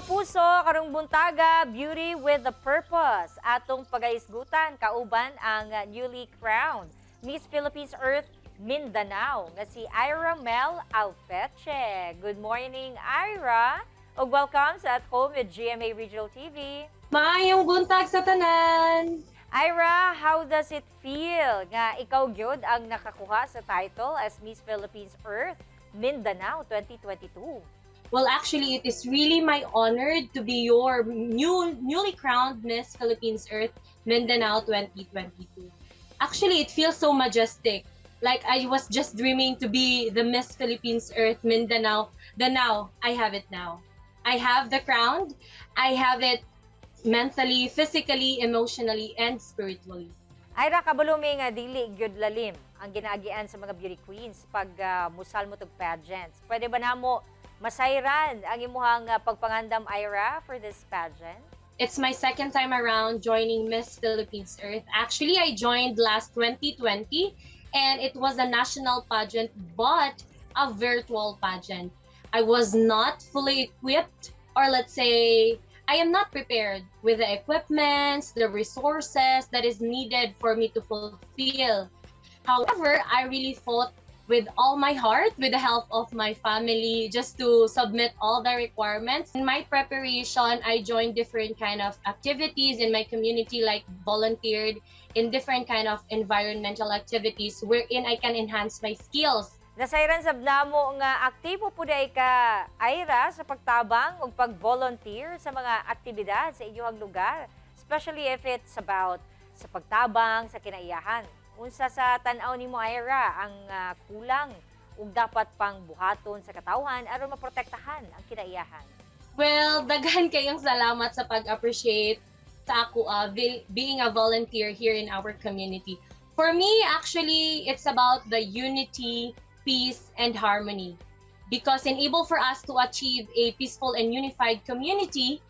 Kapuso, karong buntaga, Beauty with a Purpose. Atong pagahisgutan kauban ang newly crowned Miss Philippines Earth Mindanao nga si Ira Mel Alfeche. Good morning, Ira. Ug welcome sa At Home with GMA Regional TV. Maayong buntag sa tanan! Ira, how does it feel nga ikaw gyud ang nakakuha sa title as Miss Philippines Earth Mindanao 2022? Well, actually, it is really my honor to be your newly crowned Miss Philippines Earth Mindanao 2022. Actually, it feels so majestic. Like I was just dreaming to be the Miss Philippines Earth Mindanao. Then now, I have it now. I have the crown. I have it mentally, physically, emotionally, and spiritually. Ira, kabalo mi nga dili gyud lalim ang ginaagian sa mga beauty queens pag musal mo tug pageants. Pwede ba namo masayran ang imuhang pagpangandam, Ira, for this pageant? It's my second time around joining Miss Philippines Earth. Actually, I joined last 2020 and it was a national pageant, but a virtual pageant. I was not fully equipped, or let's say, I am not prepared with the equipments, the resources that is needed for me to fulfill. However, I really fought with all my heart, with the help of my family, just to submit all the requirements. In my preparation, I joined different kind of activities in my community, like volunteered in different kind of environmental activities wherein I can enhance my skills. Nasayran sab namo nga aktibo pud ay ka, Ira, sa pagtabang ug pag-volunteer sa mga aktibidad sa inyong lugar, especially if it's about sa pagtabang sa kinaiyahan. Unsa sa tan-aw nimo, Ira, ang kulang ug dapat pang buhaton sa katawhan aron maprotektahan ang kinaiyahan? Well, daghan kayong salamat sa pag-appreciate sa ako being a volunteer here in our community. For me, actually, it's about the unity, peace, and harmony. Because enable for us to achieve a peaceful and unified community,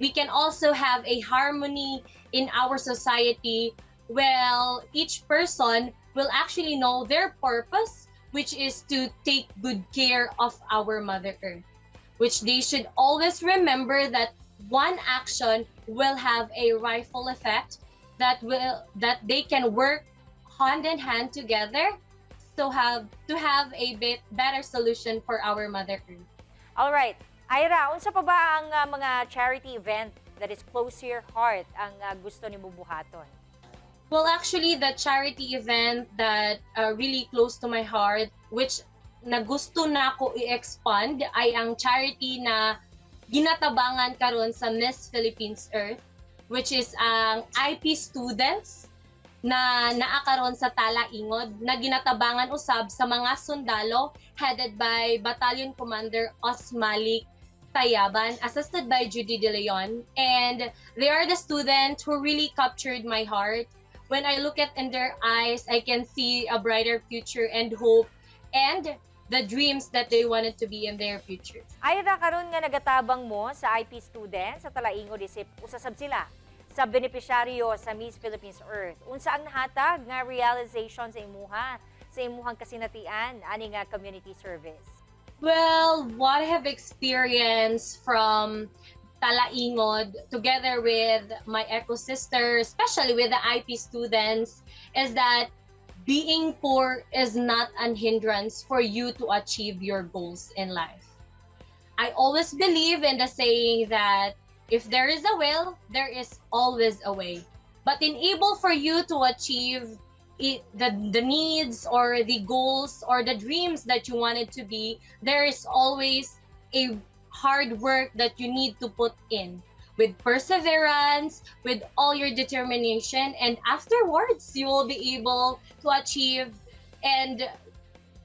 we can also have a harmony in our society. Well, each person will actually know their purpose, which is to take good care of our Mother Earth, which they should always remember that one action will have a ripple effect that they can work hand in hand together to have a bit better solution for our Mother Earth. All right. Ira, unsa pa ba ang mga charity event that is close to your heart ang gusto nimo buhaton? Well, actually, the charity event that really close to my heart, which nagusto na ako i-expand, ay ang charity na ginatabangan karon sa Miss Philippines Earth, which is ang IP students na naa karon sa Talaingod na ginatabangan usab sa mga sundalo headed by Battalion Commander Osmalik Tayaban, assisted by Judy De Leon. And they are the students who really captured my heart. When I look at in their eyes, I can see a brighter future and hope and the dreams that they wanted to be in their future. Ira, karon nga nagatabang mo sa IP students sa Talaingod isip usa sab sila sa benepisyaryo sa Miss Philippines Earth. Unsa ang nahatag nga realization sa imuha sa imuhang kasinatian ani nga community service? Well, what I have experienced from Talaingod together with my eco sister, especially with the IP students, is that being poor is not an hindrance for you to achieve your goals in life. I always believe in the saying that if there is a will, there is always a way. But enable for you to achieve the needs or the goals or the dreams that you wanted to be, there is always a hard work that you need to put in with perseverance, with all your determination, and afterwards you will be able to achieve and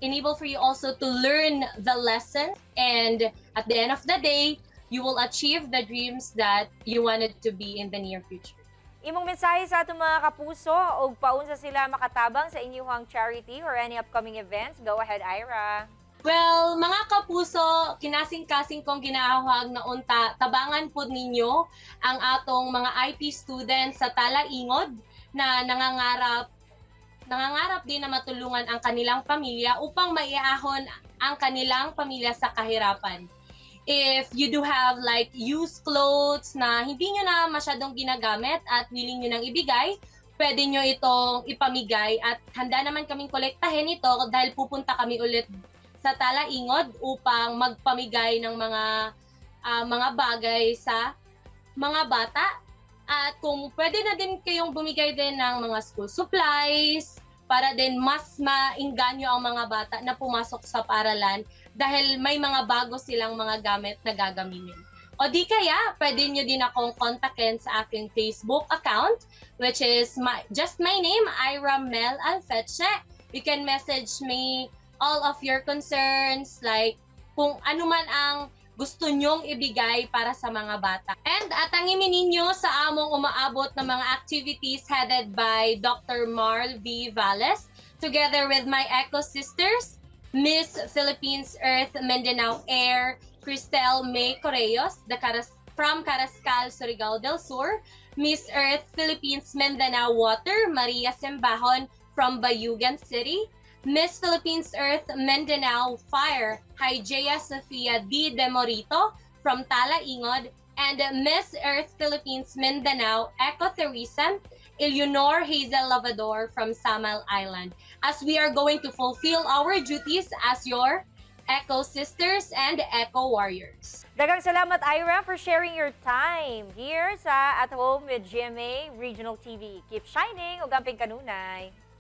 enable for you also to learn the lesson. And at the end of the day, you will achieve the dreams that you wanted to be in the near future. Imong mensahe sa atong mga kapuso ug paunsa sila makatabang sa inyong charity or any upcoming events. Go ahead, Ira. Well, mga kapuso, kinasing-kasing kong ginahuhag na unta, tabangan po ninyo ang atong mga IP students sa Talaingod na nangangarap din na matulungan ang kanilang pamilya upang maiahon ang kanilang pamilya sa kahirapan. If you do have like used clothes na hindi nyo na masyadong ginagamit at willing nyo nang ibigay, pwede nyo itong ipamigay at handa naman kaming kolektahin ito dahil pupunta kami ulit sa Talaingod upang magpamigay ng mga bagay sa mga bata. At kung pwede na din kayong bumigay din ng mga school supplies para din mas maingganyo ang mga bata na pumasok sa paaralan dahil may mga bago silang mga gamit na gagamitin. O di kaya, pwede nyo din akong kontakin sa aking Facebook account, which is just my name, Ira Mel Alfeche. You can message me all of your concerns, like kung ano man ang gusto nyong ibigay para sa mga bata. And atangimin ninyo sa among umaabot na mga activities headed by Dr. Marl V. Valles together with my Eco Sisters, Miss Philippines Earth Mindanao Air, Cristel May Correos, from Carrascal, Surigao del Sur, Miss Earth Philippines Mindanao Water, Maria Sembahon from Bayugan City, Miss Philippines Earth Mindanao Fire, Hygeia Sofia D. Demorito from Talaingod, and Miss Earth Philippines Mindanao Ecotourism, Eleanor Hazel Lavador from Samal Island, as we are going to fulfill our duties as your Eco Sisters and Eco Warriors. Daghang salamat, Ira, for sharing your time here sa At Home with GMA Regional TV. Keep shining ug amping kanunay.